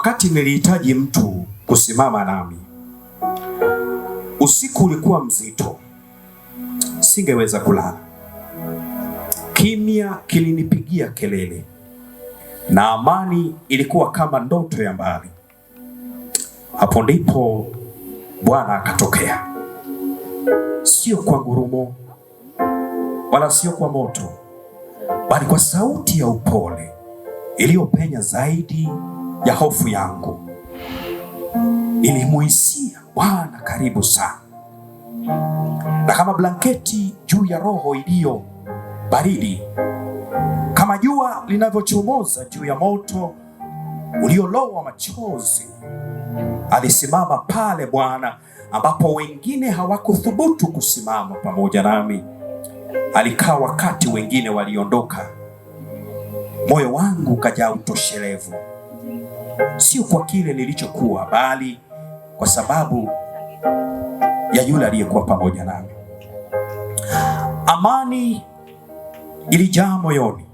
Wakati nilihitaji mtu kusimama nami, usiku ulikuwa mzito, singeweza kulala. Kimya kilinipigia kelele na amani ilikuwa kama ndoto ya mbali. Hapo ndipo Bwana akatokea, sio kwa ngurumo wala sio kwa moto, bali kwa sauti ya upole iliyopenya zaidi ya hofu yangu. Nilimuhisia Bwana karibu sana, na kama blanketi juu ya roho iliyo baridi, kama jua linavyochomoza juu ya moto uliolowa machozi. Alisimama pale Bwana ambapo wengine hawakuthubutu kusimama pamoja nami. Alikaa wakati wengine waliondoka. Moyo wangu ukajaa utoshelevu, sio kwa kile nilichokuwa, bali kwa sababu ya yule aliyekuwa pamoja nami. Amani ilijaa moyoni,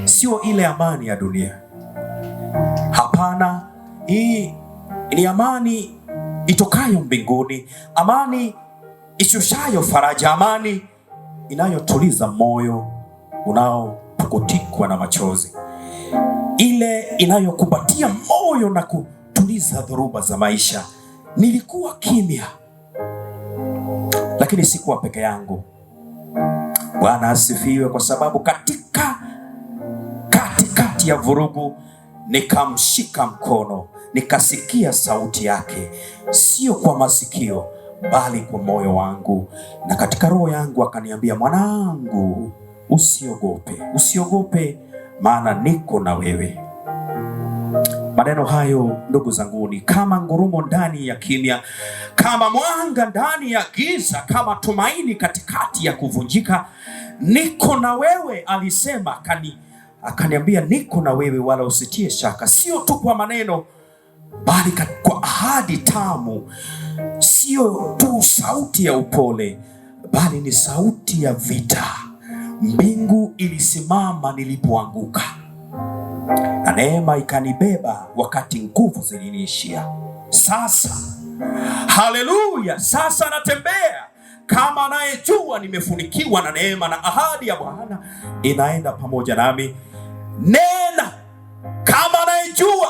sio ile amani ya dunia. Hapana, hii ni amani itokayo mbinguni, amani ishushayo faraja, amani inayotuliza moyo unaopukutikwa na machozi, ile inayokumbatia moyo na kutuliza dhoruba za maisha. Nilikuwa kimya, lakini sikuwa peke yangu. Bwana asifiwe, kwa sababu katika katikati ya vurugu nikamshika mkono, nikasikia sauti yake, sio kwa masikio, bali kwa moyo wangu, na katika roho yangu akaniambia, mwanangu, usiogope, usiogope, maana niko na wewe. Maneno hayo ndugu zangu ni kama ngurumo ndani ya kimya, kama mwanga ndani ya giza, kama tumaini katikati ya kuvunjika. Niko na wewe, alisema akaniambia, niko na wewe, wala usitie shaka. Sio tu kwa maneno, bali kwa ahadi tamu. Sio tu sauti ya upole, bali ni sauti ya vita. Mbingu ilisimama nilipoanguka na neema ikanibeba wakati nguvu ziliniishia. Sasa haleluya, sasa natembea kama anayejua nimefunikiwa na neema na ahadi ya Bwana inaenda pamoja nami. Nena kama anayejua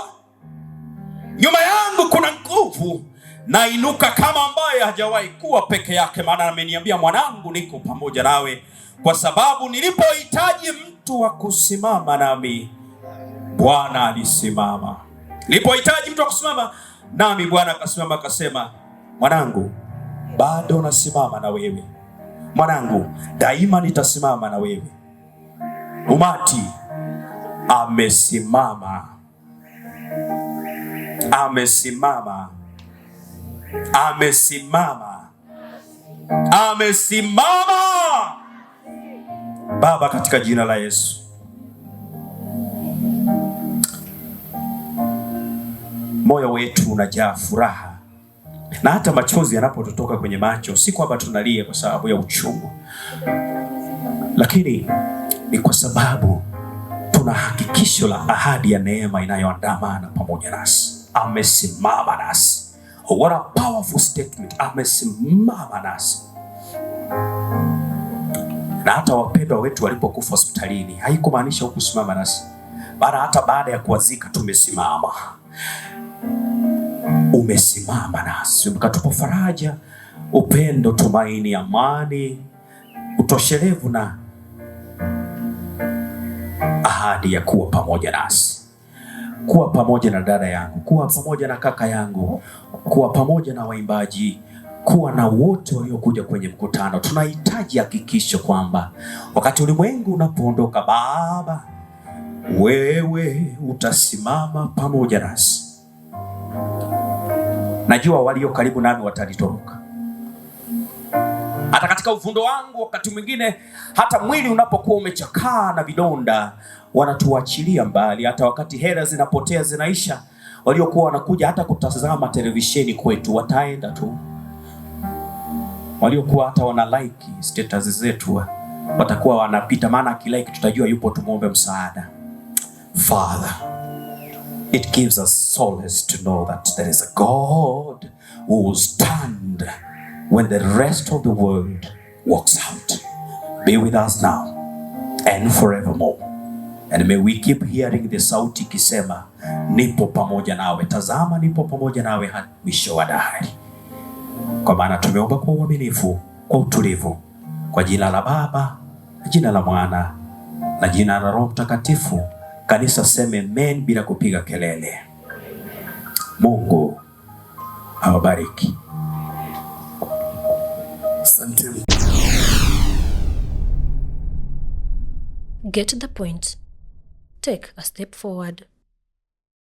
nyuma yangu kuna nguvu, nainuka kama ambaye hajawahi kuwa peke yake, maana ameniambia mwanangu, niko pamoja nawe, kwa sababu nilipohitaji mtu wa kusimama nami Bwana alisimama. Nilipohitaji mtu wa kusimama nami, Bwana akasimama akasema, mwanangu, bado nasimama na wewe. Mwanangu, daima nitasimama na wewe. Umati amesimama, amesimama, amesimama, amesimama. Baba, katika jina la Yesu, moyo wetu unajaa furaha na hata machozi yanapototoka kwenye macho, si kwamba tunalia kwa sababu ya uchungu, lakini ni kwa sababu tuna hakikisho la ahadi ya neema inayoandamana pamoja nasi. Amesimama nasi. What a powerful statement! Amesimama nasi. Na hata wapendwa wetu walipokufa hospitalini, haikumaanisha hukusimama nasi, maana hata baada ya kuwazika tumesimama. Umesimama nasi, ukatupa faraja, upendo, tumaini, amani, utoshelevu na ahadi ya kuwa pamoja nasi, kuwa pamoja na dada yangu, kuwa pamoja na kaka yangu, kuwa pamoja na waimbaji, kuwa na wote waliokuja kwenye mkutano. Tunahitaji hakikisho kwamba wakati ulimwengu unapoondoka, Baba, wewe utasimama pamoja nasi. Najua walio karibu nami watanitoroka, hata katika uvundo wangu. Wakati mwingine hata mwili unapokuwa umechakaa na vidonda, wanatuachilia mbali. Hata wakati hela zinapotea zinaisha, waliokuwa wanakuja hata kutazama televisheni kwetu wataenda tu. Waliokuwa hata wana like status zetu watakuwa wanapita, maana akilike tutajua yupo, tumuombe msaada. Father, It gives us solace to know that there is a God who will stand when the rest of the world walks out. Be with us now and forevermore. And may we keep hearing the sauti ikisema, nipo pamoja nawe, tazama nipo pamoja nawe hadi mwisho wa dahari. Kwa maana tumeomba kwa uaminifu, kwa utulivu, kwa jina la Baba na jina la Mwana na jina la Roho Mtakatifu. Kanisa seme amen bila kupiga kelele. Mungu awabariki. Asante. Get the point. Take a step forward.